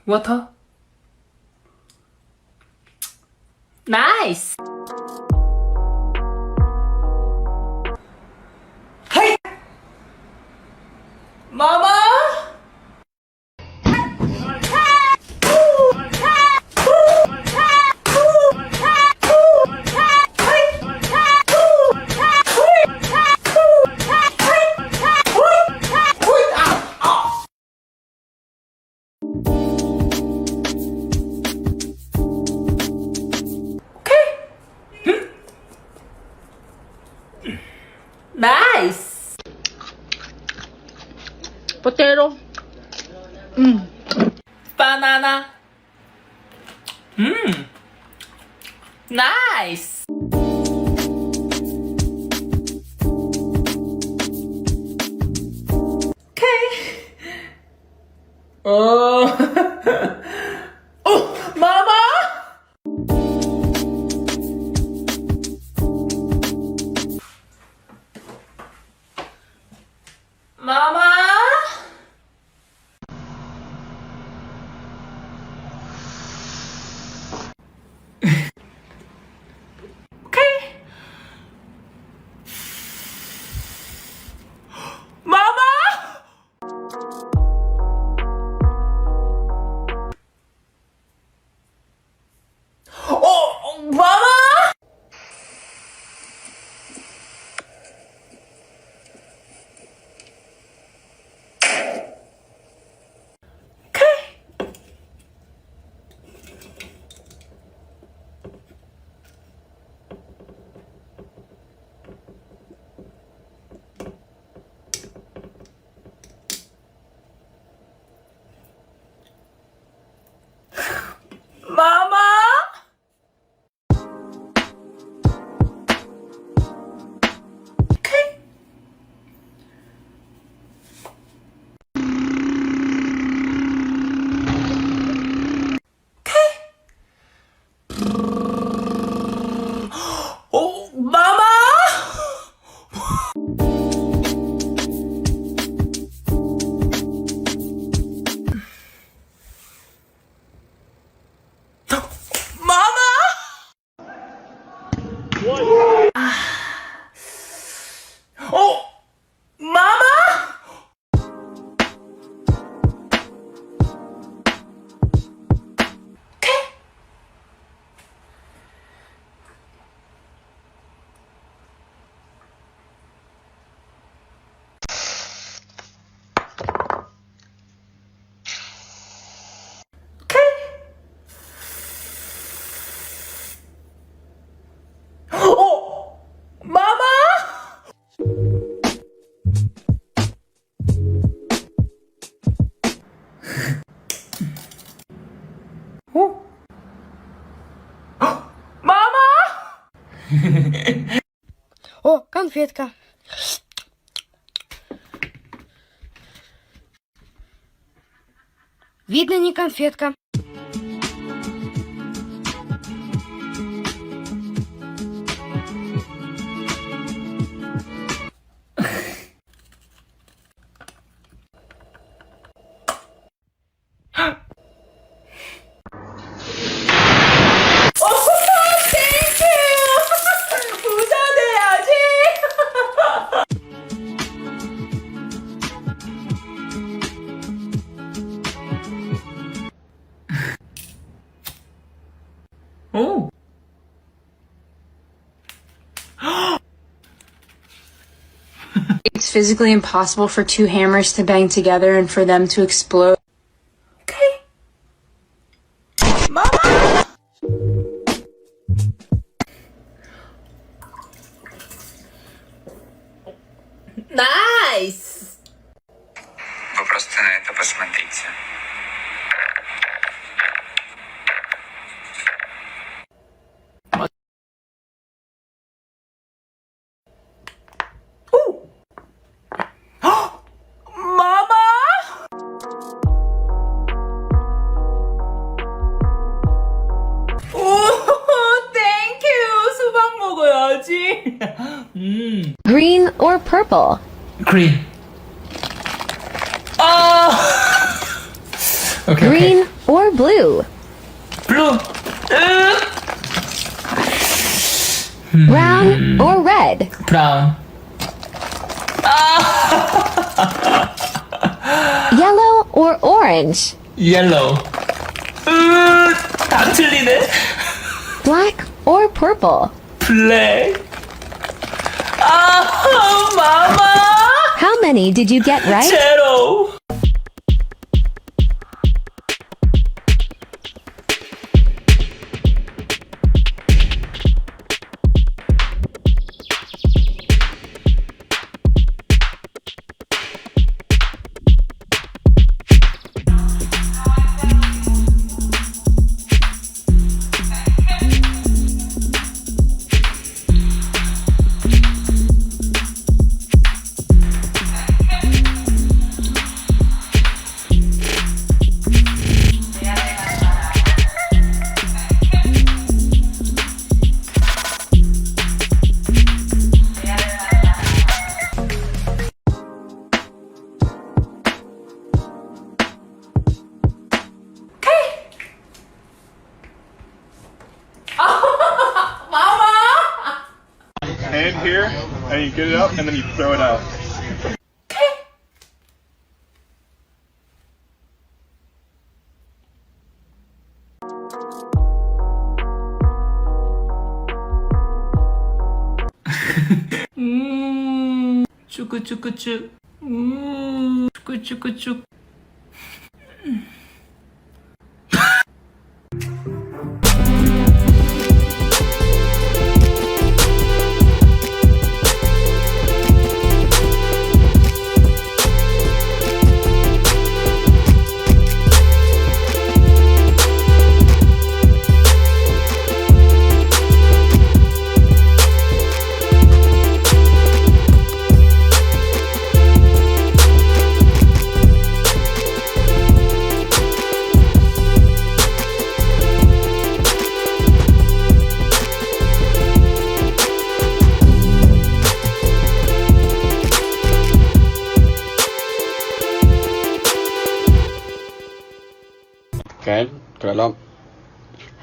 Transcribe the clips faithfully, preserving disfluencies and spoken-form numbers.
Water. Nice! Hey! Mama! Okay. Hmm. Nice. Potato. Mm. Banana. Mm. Nice. Okay. Oh. Oh, Mama! Mama! Okay. Mama! Oh, Mama! Okay. Mama! Okay. Okay. Oh, Mama! Mama! Oh! Mama! Okay. Oh! Mama! Oh. Мама! О, конфетка. Видно, не конфетка. Oh, thank you! 부자 돼야지! Oh. It's physically impossible for two hammers to bang together and for them to explode. Okay. Мама! Nice! Вы просто на это посмотрите. Ooh. Mama! Oh, thank you. 수박 먹어야지. 음. Green or purple? Green. 아! Okay, okay. Green or blue? Blue. Uh. Brown or red? Brown. Ah. Yellow or orange? Yellow. Uh, 다 틀리네. Black or purple? Black. Ah, mama. How many did you get right? Zero. Mama! Hand here, and you get it up, and then you throw it out. Mm, chuku chuku chuk. Mm, chuku chuku chuk.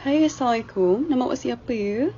Hi, السلام عليكم. نما وسي أبو.